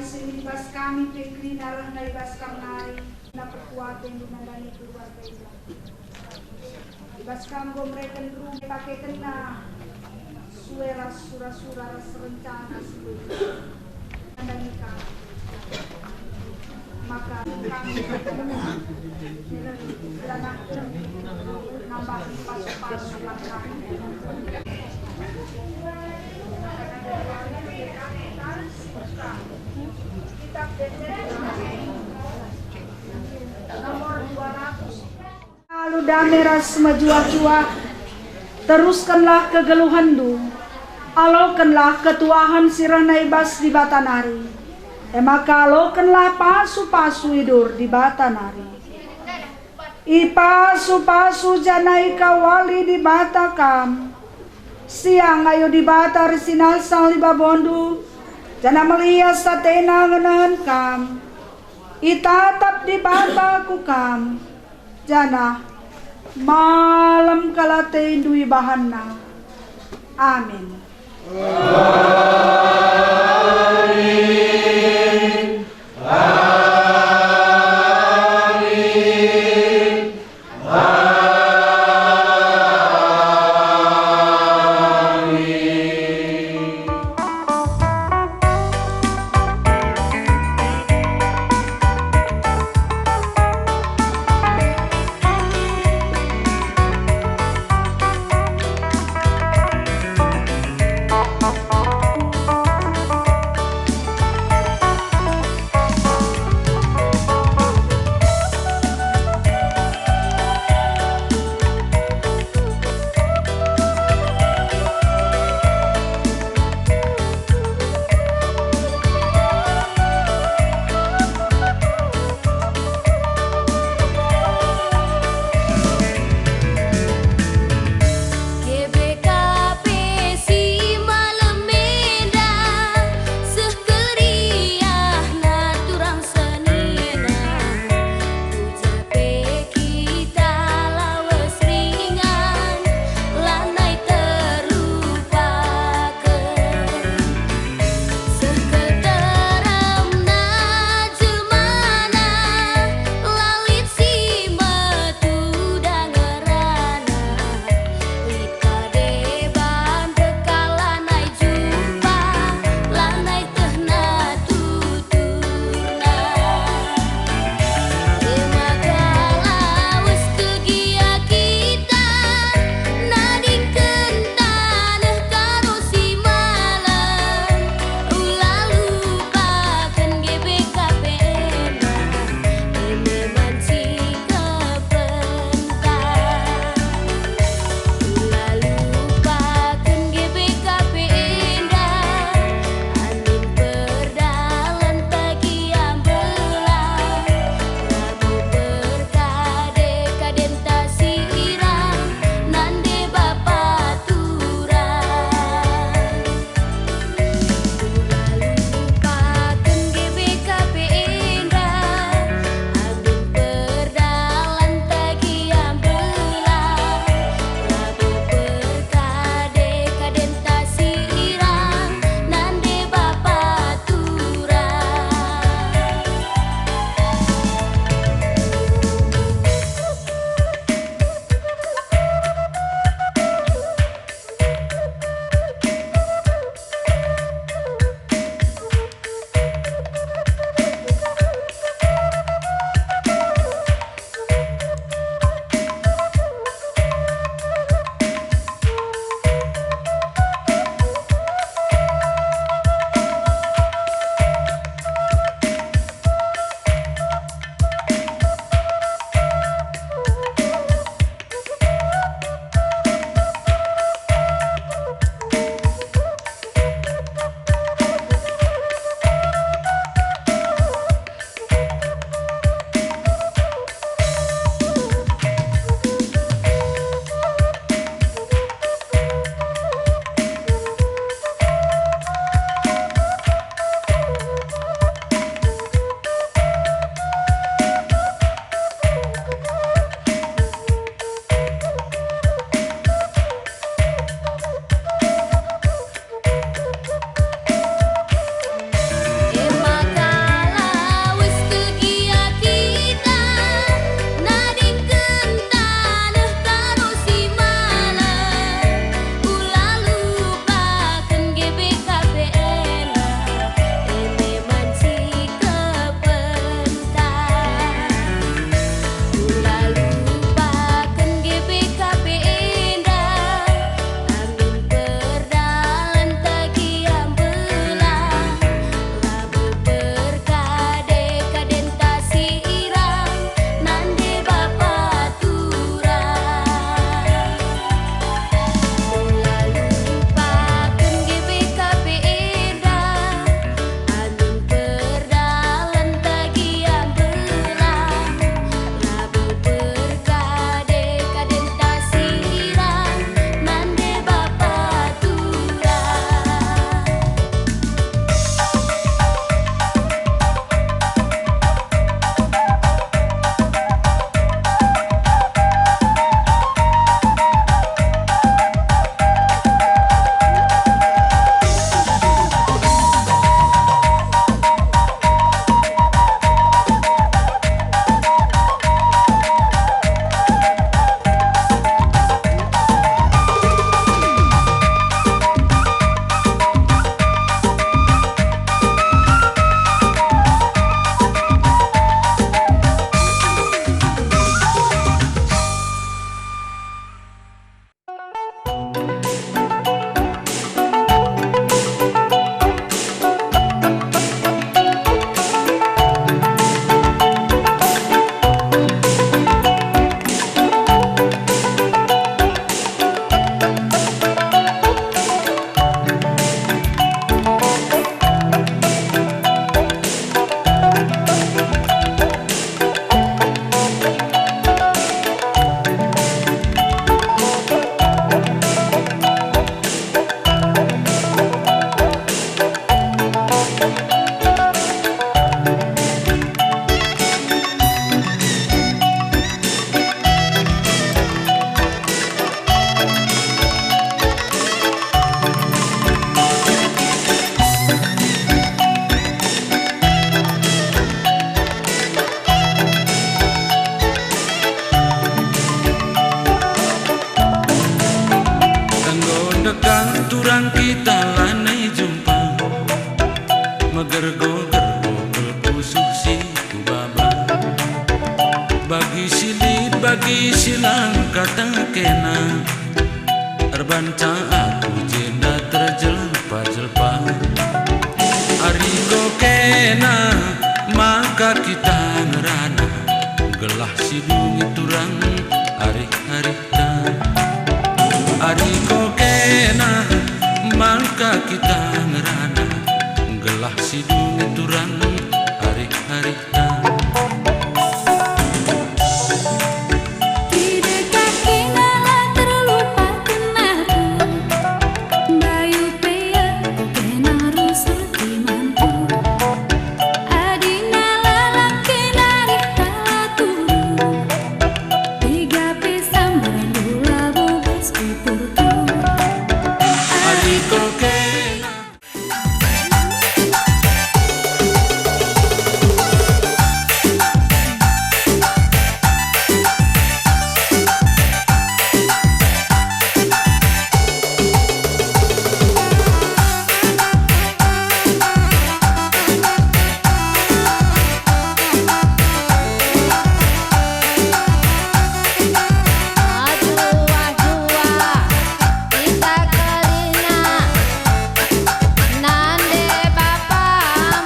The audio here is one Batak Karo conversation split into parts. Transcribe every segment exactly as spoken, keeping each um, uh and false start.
Sing i bas kami pe kerina rehna i bas Kam nari, guna perkuaten nandangi keluarga enda. I bas Kam enggo mereken rumah, pakekenna sue ras sura-sura ras rencana si lit. Nandangi Kam. Maka kami janah nambahi pasu-pasu langkah. Alu dame ras mejuah-juah, teruskenlah kegeluhenndu, alokenlah ketuahen si rehna i bas Dibata nari, e maka alokenlah pasu-pasu idur Dibata nari. Ipasu-pasu janah ikawali Dibata kam. Siang ayo Dibata ersinalsal i babondu, janah melias ateNa ngenehen kam. Itatap Dibata ku kam, janah malem kal atendu ibahanNa. Amin. Suh si kubaba. Bagi si lit, bagi si lang kata kena. Erbanca aku jenda terjelpa-jelpa. Ari ko kena, maka kita ngerana. Gelah si dungi turang arih-arihta. Ari ko kena, maka kita ngerana. Gelah si dungi turang arih-arihta. Kidekah kena la terlupaken aku, mbayu pe aku kena rusur timanku. Adina lalap kena reh kala turun, piga pe sambaran dula bubas pupurku. Ari ko kena. Aduh, aduh, ah. Kita kerina nande Bapa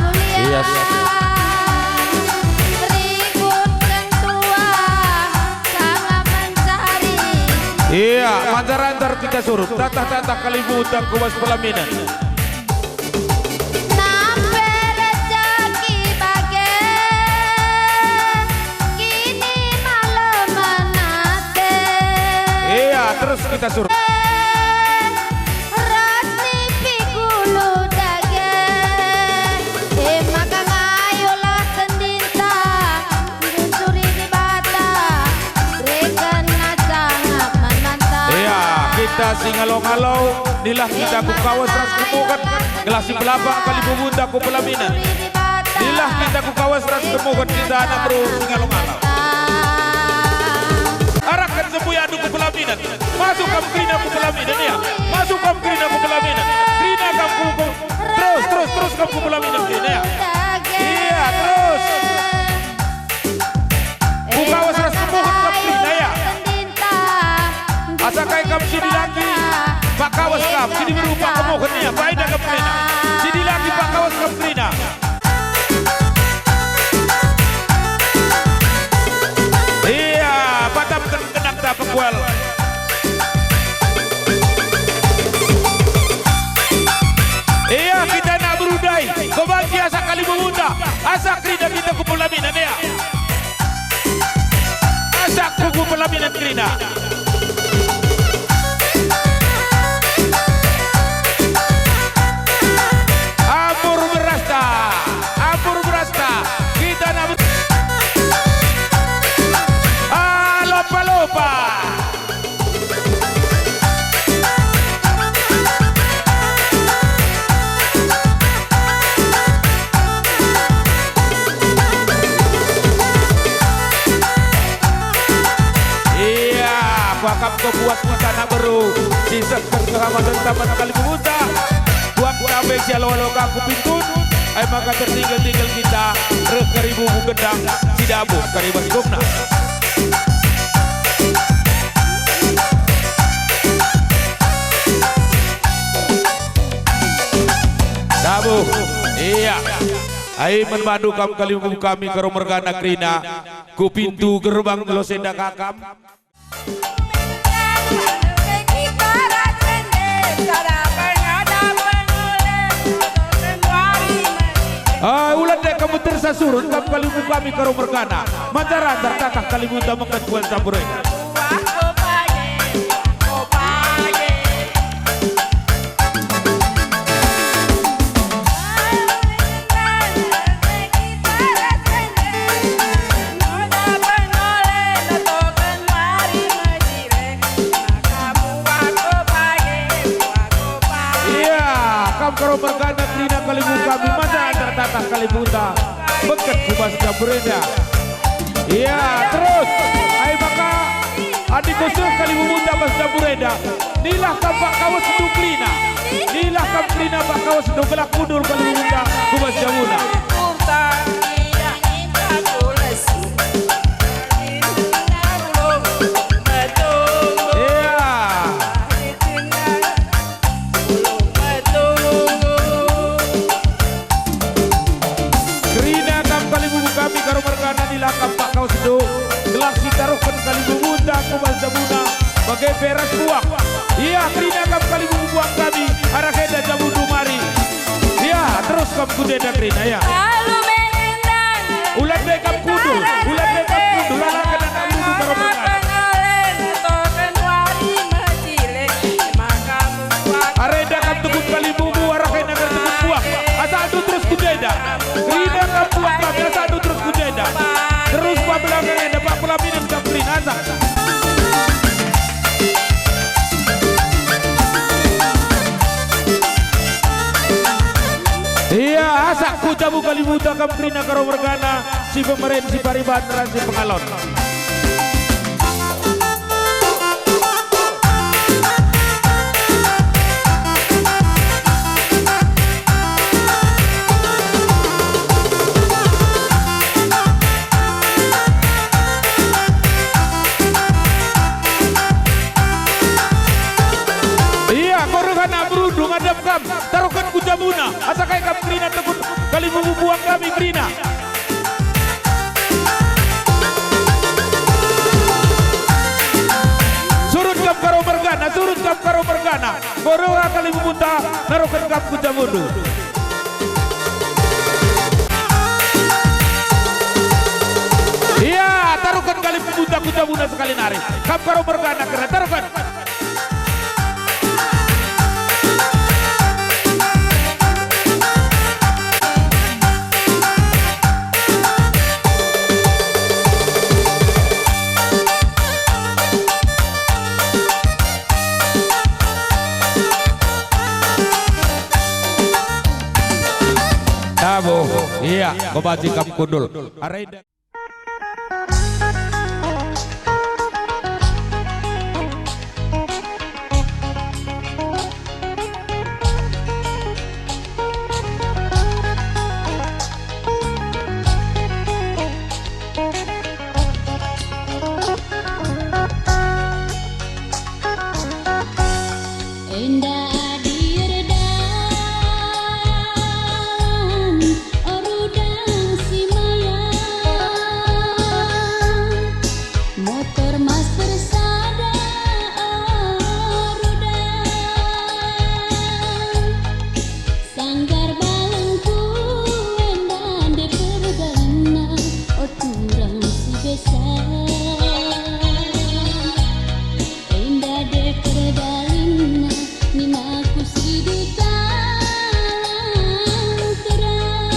Mulia. Iya. Rikutken tua sangat mencari. Iya, manjar-anjar kita surut. Tatah-tatah kalimbubu ku bas pelaminan. Nampe rejeki bage, kini malemen ate. Iya, terus kita suruh. Ras nipi kulu dage, e maka mayulah sendinta, njujuri Dibata, reken asa ngap man banta. Iya, kita si ngalo-ngalo, nilah kita ku kawes ras kemuhen, gelah si pelapang kalibubunta ku pelaminan. Nilah kita ku kawes ras kemuhen kita anak beru si ngalo-ngalo. Arahken sembuyandu ku pelaminan. Masuk kam kerina ku pelaminan, ya. Masuk kam kerina ku pelaminan. Kerina kam ku, ku, terus, terus, terus kam ku pelaminan kerina, ya. Iya, terus. Ku kawes ras kemuhen kam kerina, ya. Asa kai kam si dilaki, pak kawes kam, si diberu pak kemuhen, ya, baik dah kam kerina. Si dilaki pak kawes kam kerina. Iya, patamken kendangta pengkual. Iya, kita anak beru ndai, ko banci asa kalibubunta, asa kerina kita ku pelaminan, iya. Asa ku, ku pelaminan kerina. Ampur berasta, ampur berasta. Kita nak ber-, ah, lopa-lopa. Iya, pakap kebuat kita anak beru, si sehken kehamatan taman kalibubunta. Buang tabe si alo-alo ka ku pintun, ai maka tertinggal-tinggal kita, reh kari bubu gendang, si dabuh kari bas gumna. Dabuh, iya. Ai man bandu kam kalibubun kami Karo mergana kerina, ku pintu gerbang lose enda ka kam. Ah, ulan dek kamu tersa surut kam kalibubun kami Karo mergana. Manjar-anjar tatah kalibubunta mengkat kuan campur e. Iya, kam Karo mergana kerina kalibubun kami, manjar-anjar tatah kalibubunta mengket ku bas campur enda. Iya, terus. Ai maka, adi ku seh kalibubunta bas campur enda, nilah kam pak kawesndu kerina. Nilah kam kerina pak kawesndu gelah kundul kalibubunta ku bas jabuna. Kam pakau sedo, gelah sitaruhken kalimbubunta ku bas jabuna, bage pe ras buah. Ia kerina kam kalimbubun buah kami, arah enda jabundu mari. Ia, terus kam ku jenda kerina, ia. Alu mengindan. Ulat be kam kundul, ulat be kam kundul, lalangken anak ludu karo mergana. Pengolen token wari mecile, maka membuat. Arenda kam tekun kalimbubu, arah enda kam tekun buah. Asandu terus ku jenda. Kerina kam buah kami, asandu terus ku jenda. Terus pabelangken enda, papelaminen kam kerina, asak. Ia, asak ku jabu kalimbubunta kam kerina karo mergana, si pemeren, si pariban, ras si pengalon. Ia, kore anak berundu ngadap kam, taruhken ku jabuna, asa kai kam kerina tekun kalimbubu buah kami kerina. Surut kam karo mergana, surut kam karo mergana. Kore kalimbubunta, taruhken kam ku jabundu. Ia, taruhken kalimbubunta ku jabuna sekali nari. Kam karo mergana kerina, taruhken. Tabo, ia, kubanci kam kundul. Arenda. Enda adi erdalan, o rudang si mayang, motor mas persada, o rudang. Sanggar balengku enda nde perdalinna, o turang si besar. Enda nde perdalinna, ninaku si dikala terang.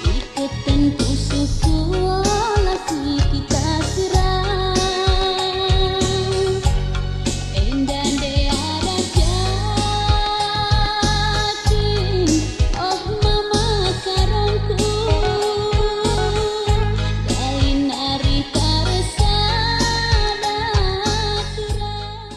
Iketen pusuhku ola si kita serang. Enda nde arah jatin, oh mama karongku. Dalin ari tarsada turang.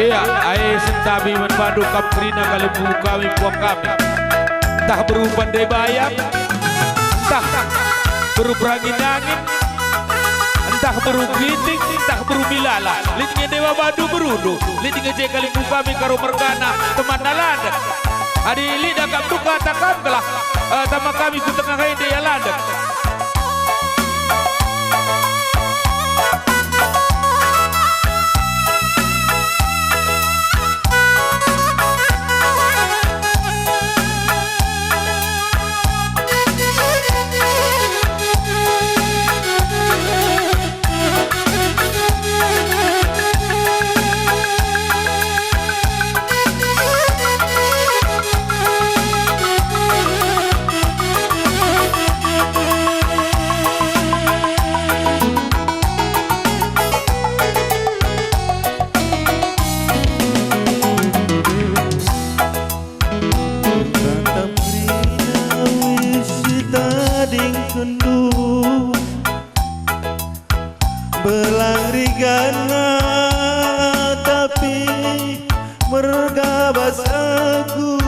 Ia, ae sentabi man bandu kam kerina kalimbubu kami puang kami. Ntah beru pande bayam, ntah beru perangin-angin, ntah beru ginting, ntah beru milala. Lit nge dewa bandu berundu, lit nge je kalimbubu kami karo mergana temanna landek. Adi lit akapndu kata kam gelah, eh, tama kami ku tengah ende ia landek. tadingkenndu. Belang rigana tapi mergabas aku.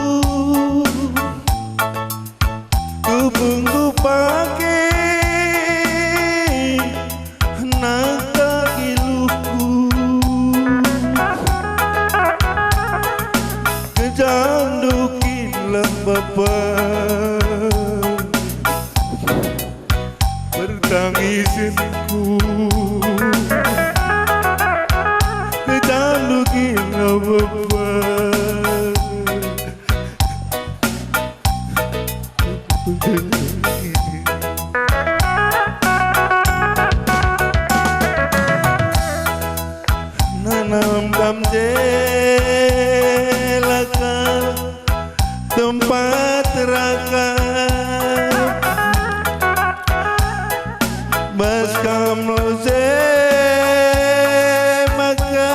Tupung kupake nangkap iluhku. Kejamndu kin lah Bapa pertangisenku. Kejamndu kin lah Bapa. Nanam kam jelaka tempat raka, bas kam lose maka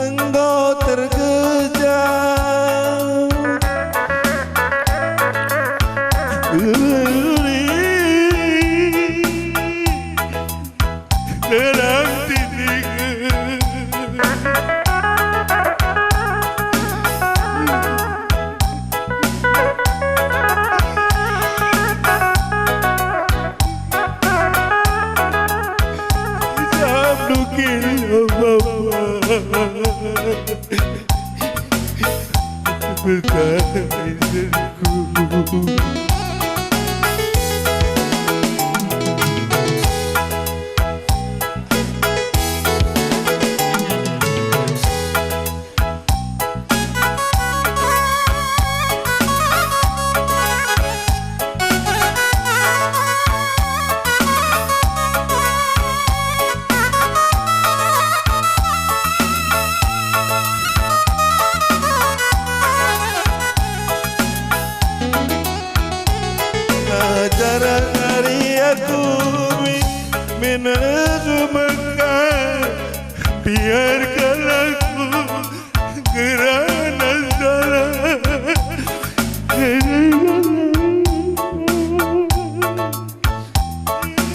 enggo tergeja. Uli, tenang tininga. Isap dukin Bapa. Bertahan hidupku. Ajaran ari aku min, min Mekah, biarkan aku kerana salah.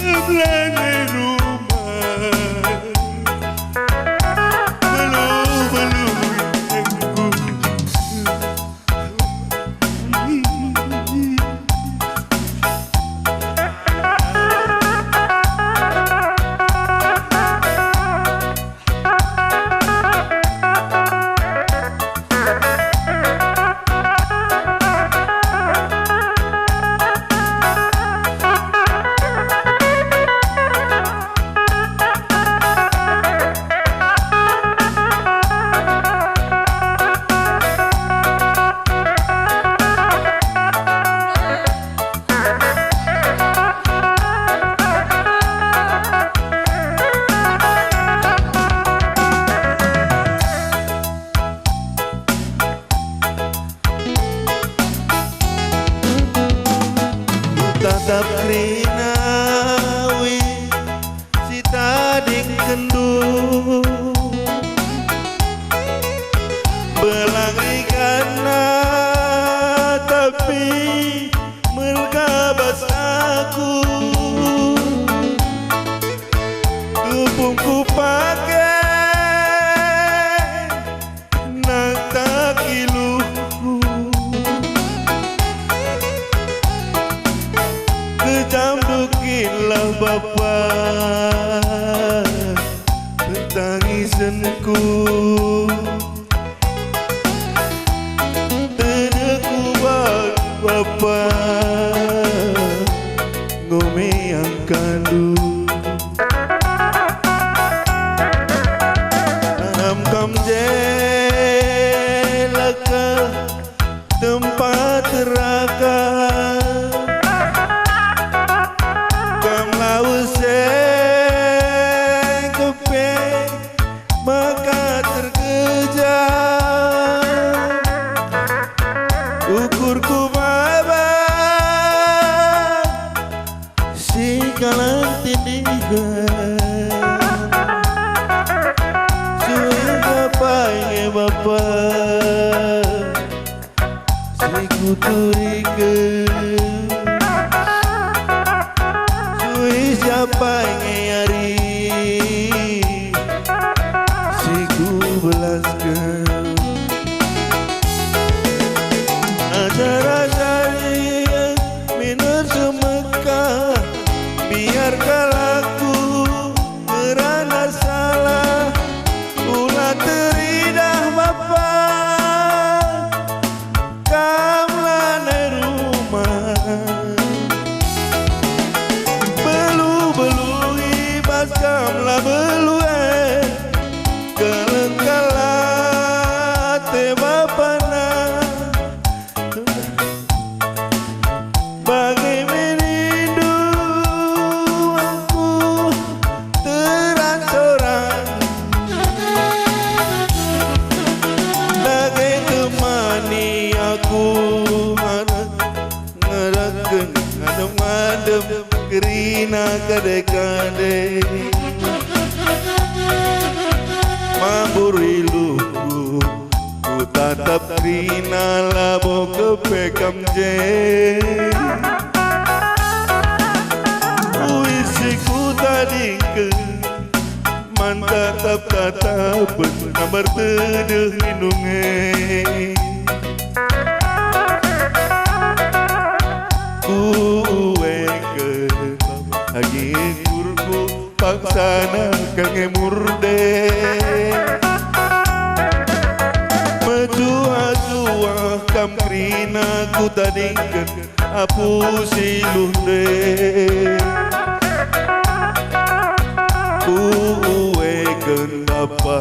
Melani rumah, belu-belu aku. Tatap kerina wi si tadingkenndu. Belang rigana tapi mergabas aku. Tupung kupake nangkap iluhku. Kejamndu kin lah Bapa pertangisenku. Tedehku bak Bapa ngome angkandu. Tanam kam jelaka tempat raka. Kam lawes e kepe maka terkeja. Ukurku baba si kalang tiniken. Sue Bapa nge Bapa si kuturiken. Pelue keleng kal ate bapana. Bage me nindu aku terang-terang. Dage temani aku anak ngereken ngadem-ngadem kerina kade-kade. Mabur iluhku, kutatap kerina labo kepe kam je. Uis si kutadingken, man tatap-tatapen, nambar tedeh inung e. Kuueken agi ikurku paksana kal nge murde. Mejuah-juah kam kerina kutadingken, apu si luh nde. Kuueken bapa